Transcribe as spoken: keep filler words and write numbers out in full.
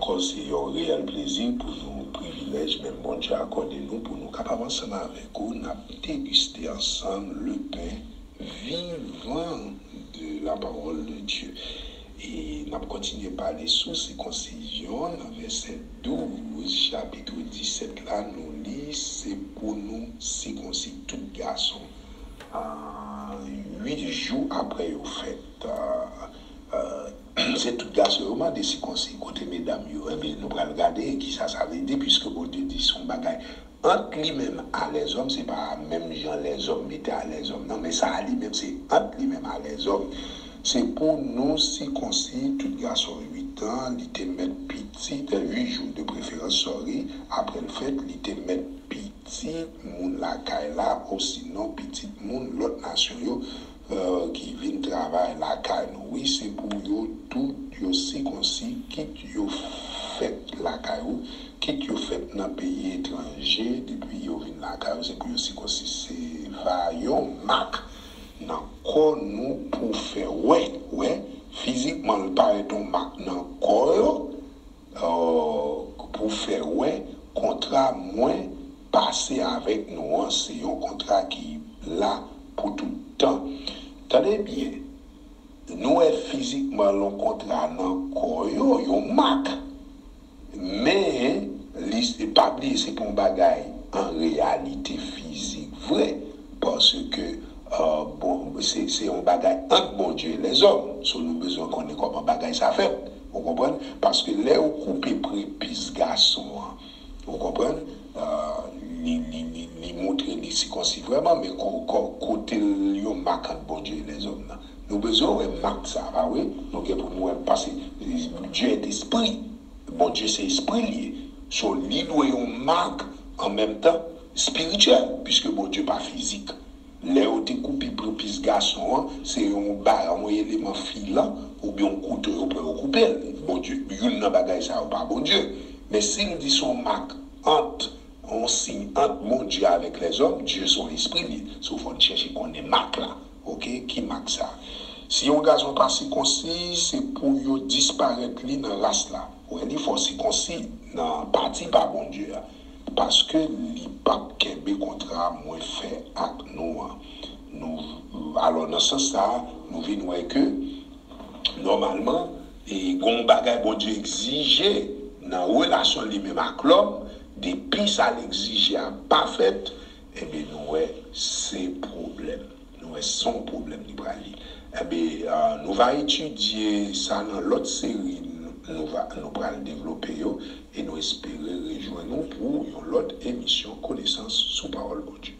Ankò, se yon reyèl plezi pou nou, privilèj menm Bondye akòde nou pou nou kapab ansanm avèk ou, n ap degiste ansanm le pen vivan de la parole de Dieu. E n ap kontinye pale sou sikonsizyon nan vèsè douz, chapit disèt la, nou li, se pou nou sikonsi tout gason, a, uit jou apre yo fèt. A, a, se tout gason yo mande sikonsi. Kote medam yo? Enben, nou pral gade kisa sa vle di, piske Bondye di se yon bagay ant li menm a lèzòm, se pa menm jan lèzòm mete a lèzòm, non, men sa a li menm se ant li menm a lèzòm. Se pou nou sikonsi tout gason uit an, li te mèt pitit, uit jou de preferans, sorry, apre l fèt, li te mèt pitit moun lakay la, osinon pitit moun lòt nasyon yo, e, ki vin travay lakay nou. Wi, se pou yo tout yo sikonsi, kit yo fèt lakay ou, kit yo fèt nan peyi etranje, depi yo vin lakay ou, se pou yo sikonsi. Se va yon mak nan kò nou pou fè wè, wè, fizikman, l parèt yon mak nan kò yo, e, pou fè wè kontra mwen pase avèk nou an, se yon kontra ki la pou tout tan. Tande byen, nou wè fizikman yon kontra nan kò yo, yon mak. Men, li, pa bliye, se pa yon bagay an reyalite fizik vre, paske, e, bon, se, se yon bagay ant Bondye e lèzòm. So, nou bezwen konnen kòman bagay sa fèt. Ou konprann? Paske lè yo koupe prepis gason an, ou konprann? E, li, li, li, li montre li sikonsi vrèman, men ko-, ko-, kote l yon mak ant Bondye e lèzòm nan? Nou bezwen wè mak sa, pa vre? Nou gen pou nou wè, paske Dieu est esprit. Bondye se espri l ye. So, li dwe yon mak an menm tan espirityèl, piske Bondye pa fizik. Lè yo te koupe prepis gason an, se yon ba-, yon eleman filan oubyen yon kouto yo pran yo koupe l. Bondye, youn nan bagay sa yo pa Bondye. Men si l di se yon mak ant, yon siy ant Bondye avèk lèzòm, Dye se yon espri li. So, fò n chèche konnen mak la. Oke, ki mak sa? Si yon gason pa sikonsi, se pou yo disparèt li nan ras la. Ou wè, li fò sikonsi nan pati pa Bondye a, paske li p ap kenbe kontra mwen fè ak nou an. Nou, alò, nan sans sa a, nou vin wè ke, nòmalman, e, gon bagay Bondye egzije nan relasyon li menm ak lòm, depi sa l egzije a pa fèt, enben, nou wè, se pwoblèm. Nou wè, se yon pwoblèm li pral ye. Enben, a, nou va etidye sa nan lòt seri nou, nou va, nou pral devlope yo, e nou espere rejwenn nou pou yon lòt emisyon Konesans sou Pawòl Bondye.